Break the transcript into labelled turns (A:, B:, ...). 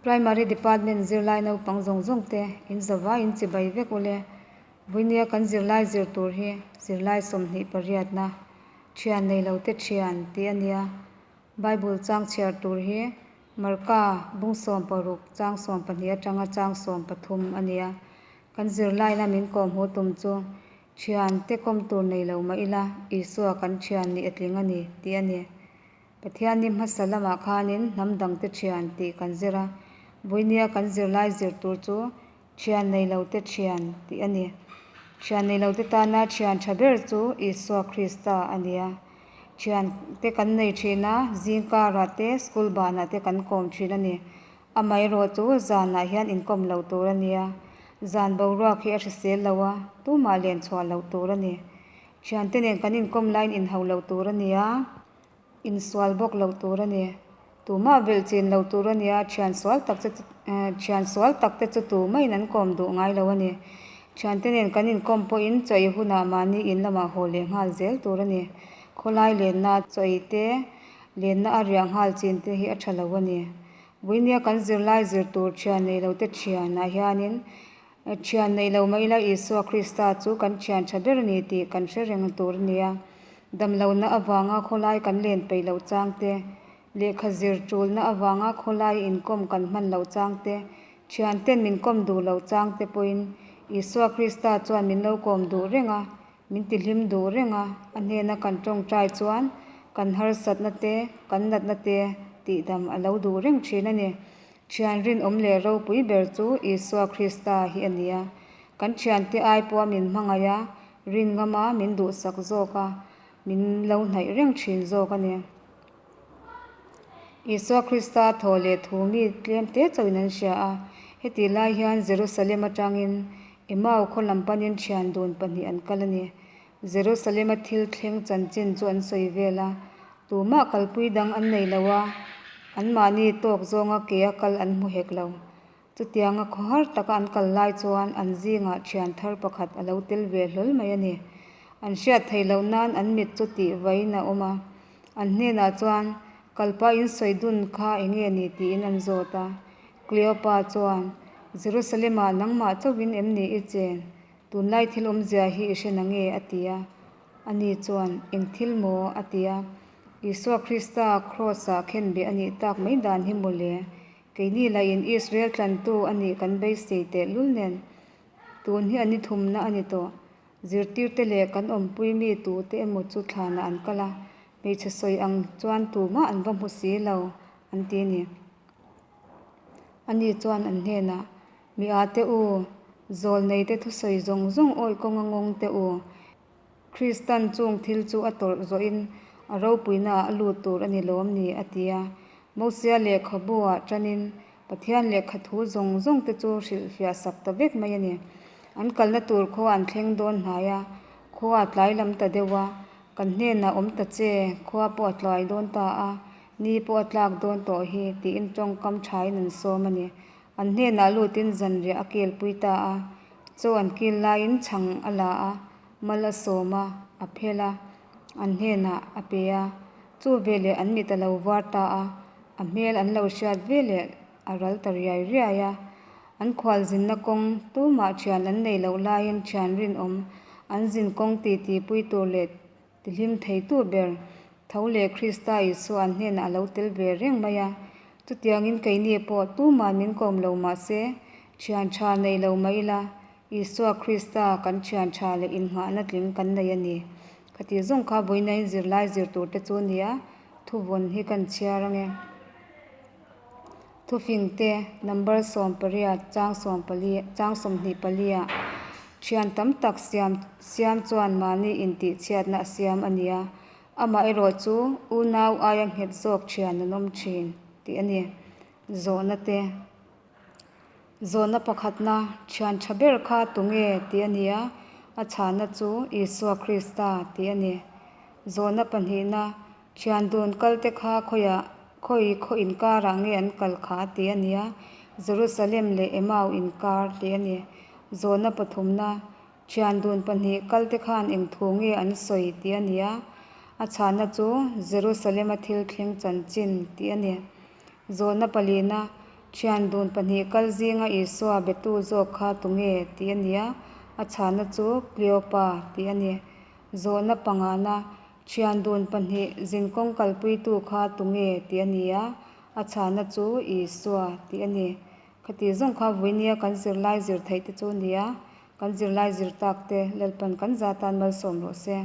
A: Primary Department zirlai naupang zawng zawng te in zavai in chibai vek ule. Vawinia kan zirlai zir tur hi zirlai 28na thian nei lo te thian tih a nia. Bible chang chhiar tur hi Marka bung 16 chang 12 atanga chang 13 a nia. Kan zirlaina min kawhhmuh tum chu thian te kawm tur nei lo mah ila Isua kan thian nih a tling a ni tih a ni. Pathian ni hmasa lamah khanin hnam dangte thian tih kan zir a, vawinia kan zirlai zir tur chu thian nei lo te thian tih a ni. Thian nei lo te tana thian tha ber chu Isua Krista a ni a. Thian te kan nei thin a, zingkarah te school banah te kan kawm thin a ni. Amaherawh chu zanah hian inkawm loh tur a nia. Zan boruak hi a hrisel lo a, tumah len chhuah loh tur a ni. Thiante nen kan inkawm laiin inhau loh tur a ni a, insual bawk loh tur a ni. Tumah velh chin loh tur a ni a, thian sual tak che thian sual tak te chu tumahin an kawm duh ngai lo a ni. Thiante nen kan inkawm pawhin chaw ei hunah mahni in lamah haw leh nghal zel tur a ni. Khawlai lenna chaw ei te, lenna a riah nghal chin te hi a tha lo a ni. Vawinia kan zirlai zir tur thian nei lo te thianah hianin Thian nei lo mai ila Isua Krista chu kan thian tha ber a ni tih kan hre reng tur a ni a. Damlohna avanga khawlai kan len peih loh chang te, lehkha zir tulna avanga khawlai inkawm kan hman loh chang te, thianten min kawm duh loh chang te pawhin Isua Krista chuan min lo kawm duh reng a, min tihlim duh reng a, a hnena kan tawngtai chuan kan harsatna te, kan natna te tihdam a lo duh reng thin a ni. Thian rinawm leh ropui ber chu Isua Krista hi a ni a. Kan thiante ai pawha min hmangaih a, rin ngama min duhsak zawk a, min lo hnaih reng thin zawk a ni. Isua Krista thaw leh thu mi tlem te chauhin an hria a. Hetih lai hian Jerusalem atangin Emau khaw lam panin thian dun pahnih an kal a ni. Jerusalem-a thil thleng chanchin chu an sawi vel a, tumah kalpui dang an nei lo a, anmahni tawk zawnga ke a kal an hmu hek lo. Chutianga khawhar taka an kal lai chuan an zingah thian thar pakhat a lo tel ve hlawl mai a ni. An hriat theih loh nan an mit chu tih vain a awm a, an hnenah chuan kalpa in sawi dun kha eng nge ni tiin an zawt a. Cleopa chuan, Jerusalem-ah nangmah chauhin em ni i chen? Tunlai thil awmzia hi i hre nange? a ti a. Ani chuan, Eng thil maw? a ti a. Isua Krista Kraws-ah khenbeh a nih tak mai dan hi maw le? Keini lahin Israel tlantu a nih kan beisei tehlul nen. Tun hi a ni thumna a ni tawh. Zirtirte leh kan awmpui mi tute emaw chu thlanah an kal a, hmeichhe sawi ang chuan tumah an va hmu si lo, an ti a ni. Ani chuan an hnenah, Mi a te u, zawl nei te thusawi zawng zawng awih kawnga ngawng te u, Kristan chung thil chu a tawrh zawhin a ropuinaah a lut tur a ni lawm ni? a ti a. Mosia lehkhabu-ah tanin Pathian lehkha thu zawng zawng te chu hrilhfiah sak ta vek mai a ni. An kalna tur khua an thleng dawn hnai a, khua a tlai lam ta deuh a, Kan hnenah awm ta che, khua pawh a tlai dawn ta a, ni pawh a tlak dawn tawh hi, tiin tawngkam thain an sawm a ni. An hnenah lutin zanriah a kilpui ta a, chaw an kil laiin chhang a la a, mal a sawm a, a phel a, an hnenah a pe a. Chu veleh an mit a lo var ta a, a hmel an lo hriat veleh a ral ta riai riai a. An khual zinna kawng tumah thian an nei loh laiin thian rinawm an zin kawng titipui tur leh Tihlim theitu ber tho leh Krista Isua an hnenah a lo tel ve reng mai a. Chutiangin keini pawh tumah min kawm lo mah se, thian tha nei lo mah ila, Isua Krista kan thian tha leh innghahna tling kan nei a ni. Khati zawng kha vawiinain zirlai zir tur te chu nia, thuvawn hi kan chhiar ange. Thufing te number 18 chang 14 chang 24 ah thian tam tak siam siam chuan mahni intihchhiatna a siam a ni a, amaherawh chu unau aia nghet zawk thian an awm thin tih a ni. Zawhna te Zawhna pakhatna thian tha ber kha tunge tih a ni a, a chhahna chu Isua Krista tih a ni. Zawhna pahnihna Thian dun kal te kha khawiah khawi khaw inkarah nge an kal kha tih a ni a, Jerusalem leh Emau inkar tih a ni. Zawhna pathumna, Thian dun pahnih kal te khan eng thu nge an sawi tih a ni a, a chhahna chu Jerusalem-a thil thleng chanchin tih a ni. Zawhna palina, Thian dun pahnih kal zinga Isua betu zawk kha tunge? tih a ni a, a chhanna chu Kleopa tih a ni. Zawhna pangana, Thian dun pahnih zinkawng kalpuitu kha tunge? tih a ni a, a chhanna chu Isua tih a ni. Khati zawng kha vuinia kan zirlai zir theih te chu a ni a, kan zirlai zir tak te Lalpan kan za tan malsawm rawh se.